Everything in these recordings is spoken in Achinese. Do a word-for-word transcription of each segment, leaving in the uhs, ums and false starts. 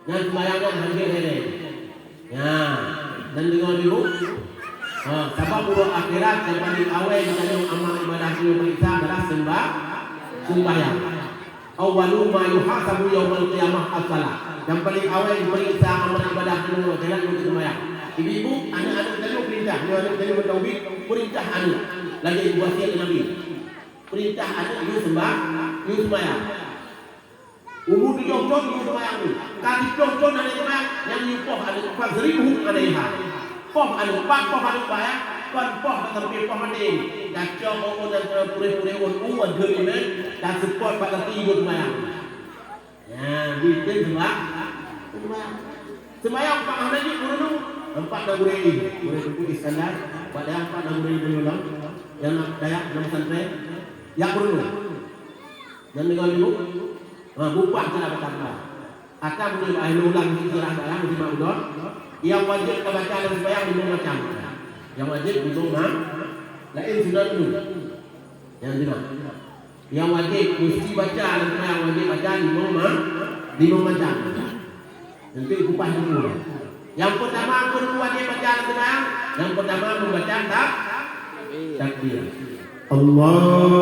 Nyan seumayang nyan hanjeuet lé. Nyan, nyan deungoe dulu. Ha, sabab uroe akhirat nyang paleng awai geutanyoe amal ibadah geutanyoe peuriksa adalah seumba-, seumbayang. Awwalu ma yuhasabu yaumal qiyamah as-shalah. Nyang paleng awai geupeuriksa amal ibadah geutanyoe adalah seumayang. Ibu-ibu, aneuk-aneuk geutanyoe peurintah, nyoe aneuk geutanyoe meunan ubit, peurintah aneuk. Lagèe geuwasiet Nabi. Peurintah aneuk yue seumba-, yue seumayang. Umu tujoh thon yue seumayang tu. Ka siplôh thon hana seumayang, nyan yue poh aneuk, fadribuhum alaiha. Poh aneuk, pat poh aneuk bak, ya? Kon poh bak teumpat poh maté. Kacok oh, oh, dan, eh, purèh-purèh oh, oh, deuh limè, dan seupôt bak teumpat yue seumayang. Ya, bikin seumayang. Seumayang. Seumayang pat hana jeuet gurèe tu. Teumpat na gurèe, gurèe Teungku Iskandar, bak dayah pat na gurèe Teungku Lom. Nyang na dayah, nyang pesantren. Ya, gurèe tu. Nyang deungoe dulu. Ha, bupah tu lah bertambah. Akan meunyoe bahai ulang hijrah barang di Maudon, nyang wajéb tabaca lam seumayang limong macam. Nyang wajéb limong ma-, laén sunat dulu. Nyang sunat. Nyang wajéb meusti baca lam seumayang, wajéb baca limong ma-, limong macam. Nanti kupas dulu. Nyang peutama, peue wajéb baca lam seumayang? Nyang peutama membaca tak-, takbir. Allahu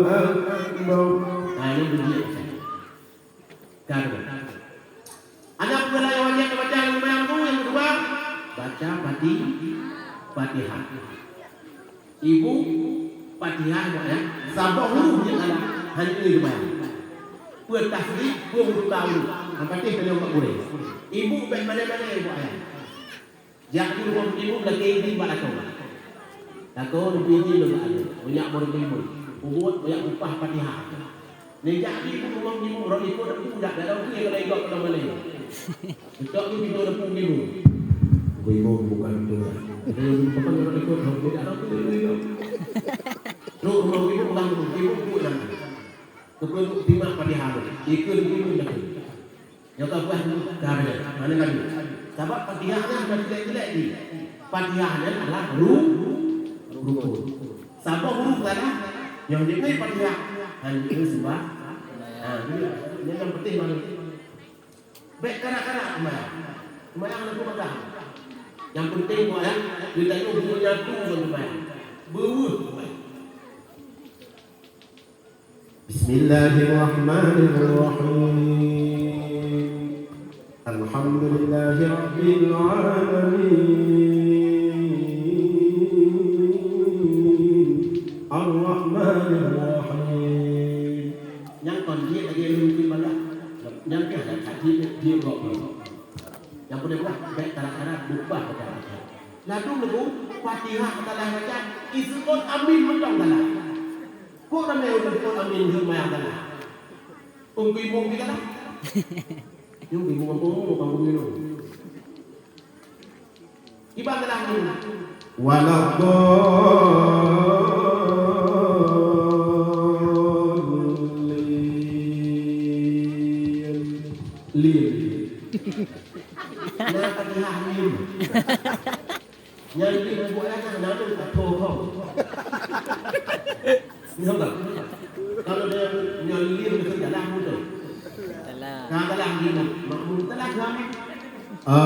Akbar. Nah, ini bunyi. Kan. Ada pula yang wajéb baca lam seumayang tu, yang kedua, baca Fati-, Fatihah. Ibu, Fatihah, Ibu, ya. Saboh huruf nyang salah, hana lé geubayang. Peue tasbih, peue huruf ka huruf. Al-Fatihah tanyong bak gurèe. Ibu bèk malèe-malèe, Ibu, ya. Jak di rumoh ibu, lakèe izin bak lakoe. Lakoe, neubri izin lôn bak lakoe. Meunyak meureuti ibu. Peubuet, meunyak upah Fatihah. Neujak di rumoh ibu, rot likot teupeu jak, dak tahu keu nyang laén gok keunoe malèe. Beutôi ni pintoe teupeu ibu. Ibu bukan pintoe. Ibu bukan rot likot, hông, dak tahu keu nyang laén gok. Trok rumoh ibu, peugah ibu, ibu buet lagèe. Keupeue timak Fatihah tu. Ikeu ibu lagèe. Nyang ka buah tu, ka habéh. Mana lagi? Sabab Fatihah nyan hana jelek-jelek jih. Fatihah nyan adalah ru-, rukun. Saboh huruf salah, nyang jeuet Fatihah, hana jeuet seumayang. Ha, nyan, nyan nyang penting banget. Bèk karak-karak seumayang. Seumayang lagu magang. Nyang penting buat, ya, geutanyoe beumenyatu ngon seumayang. Beuweuh seumayang. Bismillahirrahmanirrahim. Alhamdulillahirabbil alamin. Arrahmanirrahim. Nyang kon jeuet lagèe lôn kheun bak gata. Nyang keu hana that jeuet, jeuet gob. Nyang peudeh beulah bèk tara-tara bukon bak gata. Ladôm leubu Fatihah salah baca, iseubot amin mantong salah. Kok ramè ureueng seubot amin seumayang salah? Ungkui mung di dalam. Yung bingung apa mau kamu minum. Ibarat dalam ni. Waladdallin. Lin. Nah, Fatihah lin. Nyan di bubuet anak, nyan tu tak tahu kau. Nyoe ka. Kalau dia nyan lin, mesti dalam mudah. Dalam. Nah, dalam lin. Makmum dalam kami. Amin.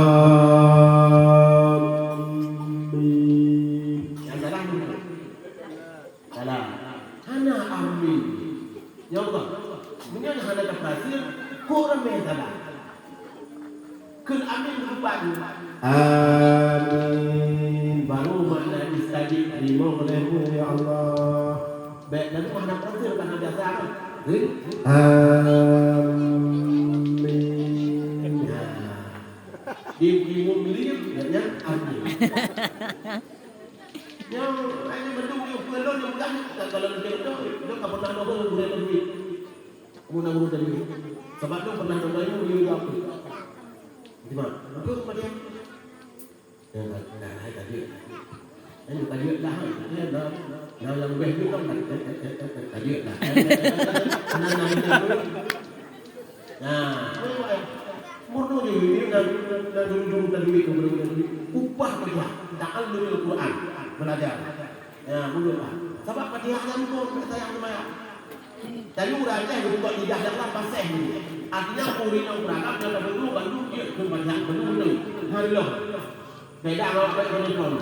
Yang dalam mudah. Dalam. Hana amin. Ya Allah. Meunyoe hana tafsir, kok ramè salah. Kheun amin beugeupat. Amin. Baru makna istajib, teurimong lé, ya Allah. Bèk lalu hana tafsir, hana biasa. Kheun amin. Ya. Di imum lin, ya, ya, amin. Nyoe, ai nyoe mandum nyoe peue lôn nyang peugah nyoe, ka, kalau lôn cit lôn, lôn ka pernah nyoe gurèe teubiet. Kamoe na gurèe teubiet. Sabab lôn pernah nyoe gurèe teubiet. Di mana? Betul apa dia? Ya, nah, nah, hai tadi. Ai nyoe tadi dah, hai. Ya, dah. Nah, yang lebih tu kan, tadi dah. Nah, nah, nah, nah. Nah, meunoe jih, ini dan, dan dulu-dulu tadi itu, dulu-dulu tadi. Upah Fatihah, ta'allumul Quran, belajar. Ya, dulu lah. Sabab Fatihah nyan pun tak sayang sama ya. Tanyoe ureueng Aceh geupeugah lidah dak lam paséh nyoe. Artinya, ureueng inong ureueng agam nyang ka beudôh bandum jeuet keu banyak bandum nyoe. Nyan lom. Beda ngon awak bèk keuneuk kon.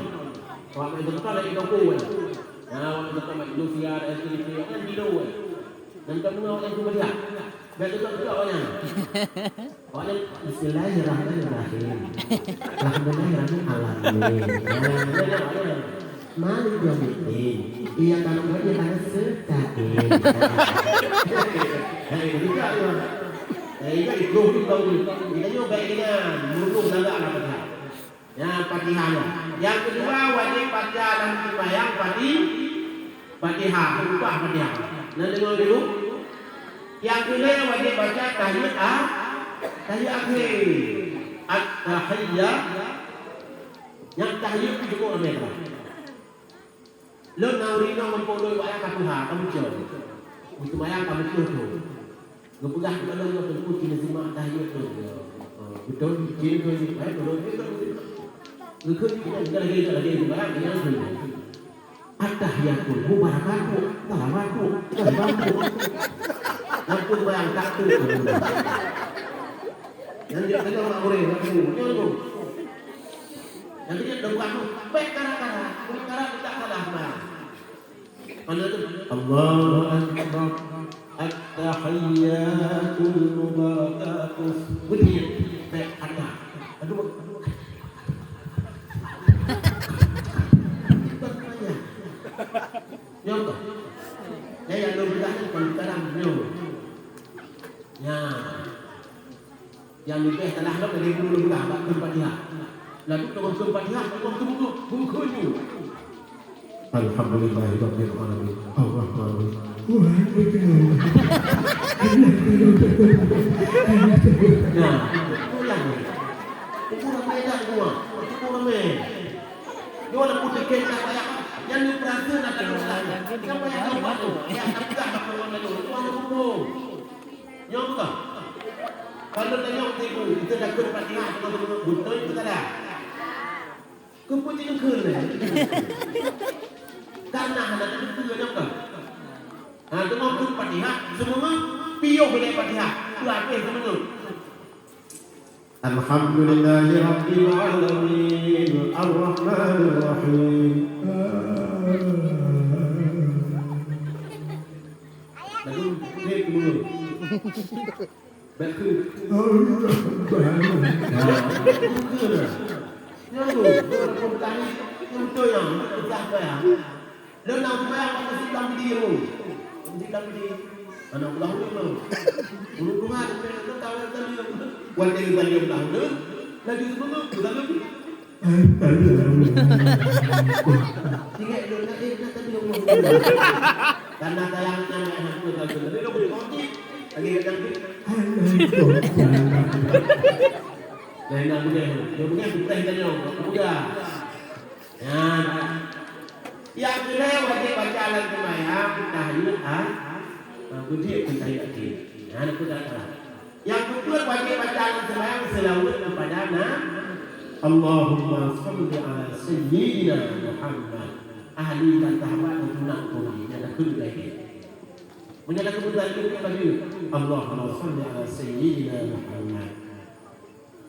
Awak bèk keuneuk kon lagèe toko, eh. Nah, awak bèk keuneuk kon Indonesia, S P P, kan gitu, eh. Dan kamu awak yang kuliah. Bèk keuneuk kon awak nyan. Awak nyan, "Bismillahirrahmanirrahim. Alhamdulillahirabbil alamin. Nah, nah, nah, nah. Malik yaumiddin. Iyyaka na'budu wa iyyaka nasta'in." Nah, itu juga tu. Nah, itu itu, itu, itu. Kita juga baik dengan, meureunoe lagak lah, Fatihah. Ya, Fatihah nyan. Nyang keudua, wajéb baca lam seumayang Fati-, Fatihah, khutbah Fatihah. Nah, deungoe dulu. Nyang keulhèe wajéb baca tahiyat a-, tahiyat akhé. At-tahiyat. Nyang tahiyat tu cukôp ramé teuma. Lôn na ureueng inong meupeue lôn wayang ka tuha, ka muncul. Geuseumayang ka muncul tu. Geupeugah keu lôn, "Teungku, cina simak tahiyat lôn." Oh, beutôi, cina tu, eh, lôn, eh, lôn. Geukheun, "Kita lagi, kita lagi, sembahyang, kita lagi." At-tahiyatu mubarakatu, salawatu, salawatu. Ampun bayang takut. Yang dia kena mak ureueng, mak ureueng. Yang dia dah bukan tu, baik kara-kara, kara-kara tidak salah, bah. Mana tu? Allahu Akbar. At-tahiyyatul mubarakatuh. Bunyi. Baik, ada. Aduh. Nyoe tu. Nyang lôn peugah ni kon sekarang nyoe. Nya. Nyang leubeh salah lom lagèe guru lôn peugah bak kheun Fatihah. Lalu teungoh kheun Fatihah, teungoh teumeung buku nyoe. Alhamdulillahirabbil alamin. Arrahmanirrahim. Wah, betul. Nah, ulang. Itu ramai dah semua. Itu ramai. Dia walaupun dekat tak payah. Yang dia perasa nak tengok lah. Yang payah nampak tu. Yang tak pegang nak tengok lagi. Itu hanya hukum. Nyoe bukan. Kalau tengok tipu, kita dah kena Fatihah, tengok-tengok. Betul itu tak ada? Keupeue jineukheun lé? Karena hana teupeue nyoe ka. Ha, teuma kheun Fatihah, seumeungeut, piôh ilèe Fatihah, keu habéh seumeungeut. Alhamdulillahirabbil alamin, arrahmanirrahim. Lalu, dia seumeungeut. Bèk keu. Nah, keu dah. Nyan tu, tu pun tadi, tu betul nyan, tu dah sayang. Lôn na seumayang bak Masjid Blang Bidi tu. Masjid Blang Bidi. Aneuk blah ulôn tu. Ulôn tuha, lôn tahu tadi. Wan dia tadi blah ulôn. Laju seumeutu, tu lalu. Ingat lôn, nak, eh, nak tadi Allah. Karena sayang, sayang, sayang, sayang, sayang. Tapi lôn boleh konti. Lagi nak tadi. Lain nak boleh. Dia boleh, bukan tanya. Bukan. Ya. Yang kedua, wajib baca dalam sembahyang, tahiyat, ah. Ah, betul, tahiyat. Ya, nak pegang tangan. Nyang keupeuet wajéb baca lam seumayang seulaweuet keupada Na-, Allahumma shalli ala sayyidina Muhammad. Ahli dan sahabat dan sunat Nabi. Nyang takheun lagèe. Meunyoe takheun lagèe, Allahumma shalli ala sayyidina Muhammad.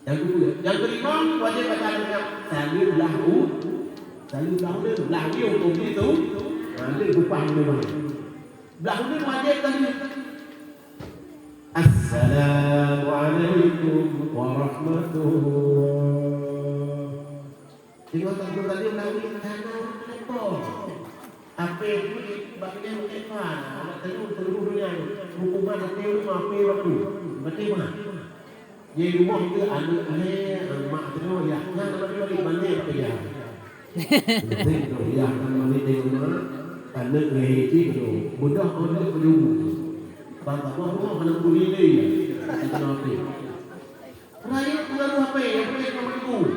Nyang keupeuet. Nyang keulimong, wajéb baca lam seumayang saleuem blah u-, saleuem blah uneuen, blah uneuen, topi tu. Ha, lheueh gupah uneuen. Blah uneuen wajéb saleuem. Assalamualaikum warahmatullah. Tengok tak, tengok tadi orang ni, hana orang telepon. Apa tu, bak dia telepon. Nak tengok seluruh dunia ni. Hukuman hati rumah, apa waktu? Mati mah. Di rumah ke aneuk lé, mak tu, ya. Nah, nama dia balik, balik apa dia? Penting tu, ya, kan balik di rumah. Aneuk lé itu tu. Budak aneuk belum. Bang, apa rumah anak kulit ni? Kata apa? Rayeuk peungaruh H P, H P ka meuteumé.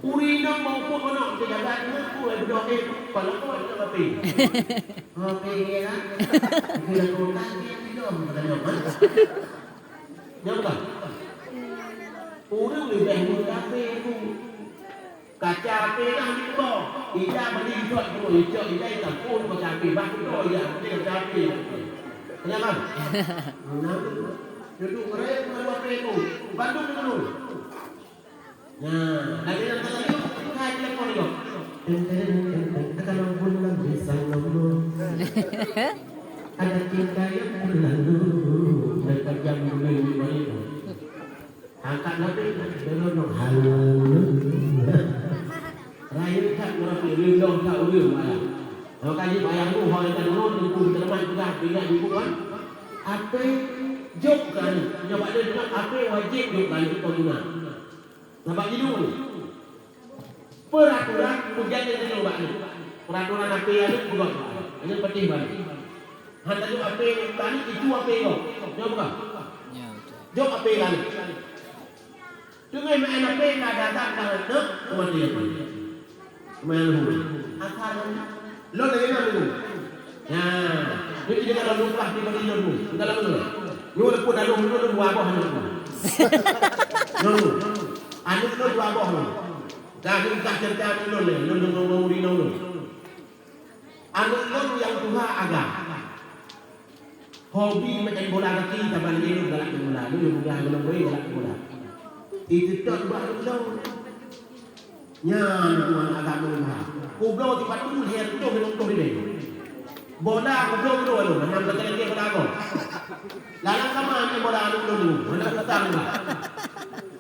Ureueng inong bak ukeue keunoe teujaga teungku, eh, beudôh, eh, pala kawat ngon H P. H P nyan lah. Kira kota dia tiga macam mana? Nyan bukan? Ureueng leubeh muda H P tu. Kaca H P nah diubah. Ija bani icok tu, icok ija itam pun kaca H P. Bah beudôh ija, kaca H P. Nyaman. Nah, duduk merayap dengan waktu itu. Bandung dulu. Nah, lagi yang tadi, saya telepon juga. Teng, teng, teng, teng. Kalau pun nggak bisa ngomong. Ada cinta yang berlalu. Dekat jam dua itu. Angkat Nabi, deungon halo. Rayeuk that ureueng, lindong that ureueng maya. Maka jih bayang tu, hoi ka deungon, teungku teuleumah peugah, ingat ibu kan. Ape jok kali, nyoe bak dia dengar, ape wajib jok kali, kau dengar. Sabab jih dulu. Peuratoran peugét nyang jinoe bak nyoe. Peuratoran ape aneuk peugét bak nyoe. Aneuk patéh bak nyoe. Han tanyoe ape tani itu ape gob. Nyoe bukan? Ya, betul. Jok ape lalu. Teungoh main ape na datang dah tu mati ape. Main lu. Asal lôn lagi na lu. Ya, jadi kita kalau lupa di bagi lôn. Kita lalu. Lu pun dah lu lu dua boh aneuk. Lu. Aneuk lu dua boh lu. Dah, ni entah cerita ni lôn ni, lôn, lôn, lôn, lôn, lôn, lôn. Aneuk lôn nyang tuha agam. Hobi main bola kaki, saban lé lôn galak main bola. Lôn juga galak main bola. Itu tak buat aneuk lôn. Nyan tu aneuk agam lôn tuha. Kubloe tipat tu, lhèe tu, lhèe tu, lhèe tu. Bola kubloe tu, lôn, hana lagèe-lagèe bola agam. Lalang sama main bola aneuk lôn tu, hana datang tu.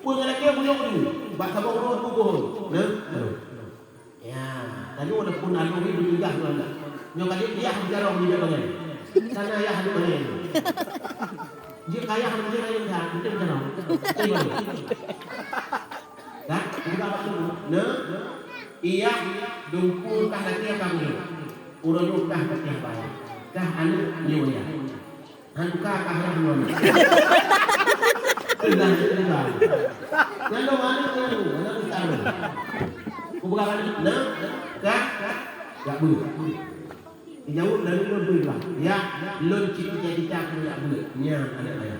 Pun lagèe bunyok tu, bak saboh ureueng tuboh. Nah, aduh. Ya, lalu ada pun lalu ni bertugas tu anak. Nyoe kali dia bicara orang dia bangai. Sana ya ada bangai. Dia kaya ada bangai lain dah, betul kan? Betul kan? Dah, kita apa tu? Nah, iya, dungku kah nanti akan dia. Urang lu kah nanti apa ya? Kah aneuk nyoe ya? Han buka kah lah ngon. Teulah, teulah. Nyan dong aneuk nyan, aneuk besar. Kubuka aneuk, nah, kah, jak beuet. Dijaweueb laju lôn beuet lah. Ya, lôn cit cita-cita keu jak beuet. Nyan aneuk ayah.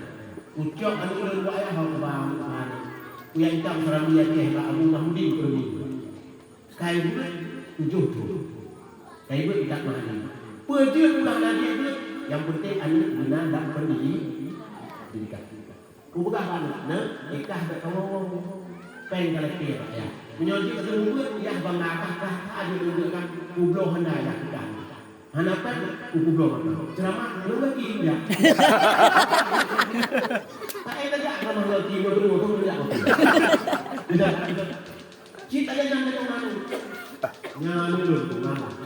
Ucok aneuk lôn buat ayah, hok bang, bang. Kuyak itam serambi Aceh bak Abu Mahmudin Kurni. Kai beuet tujoh thon. Kai beuet intat meuhadé. Peue jeuet ulah lagèe beuet, nyang penting aneuk meunan bak pendi-, pendidikan. Kupeugah bak aneuk, "Neuk, ikah bèk kawong-wong. Péng ka lakèe bak yah. Meunyoe jeuet keu beuet, yah bangga kah, kah, kah jeuet keu beuet kan, kubloe hana yah ikah. Hana péng, kupubloe mata." Ceuramah, ngon gaki, ya. Tak payah tajak ceuramah ngon gaki, ngon gaki, ngon gaki. Tidak. Cit ada nyang deungoe malu. Nyan ulôn peugah.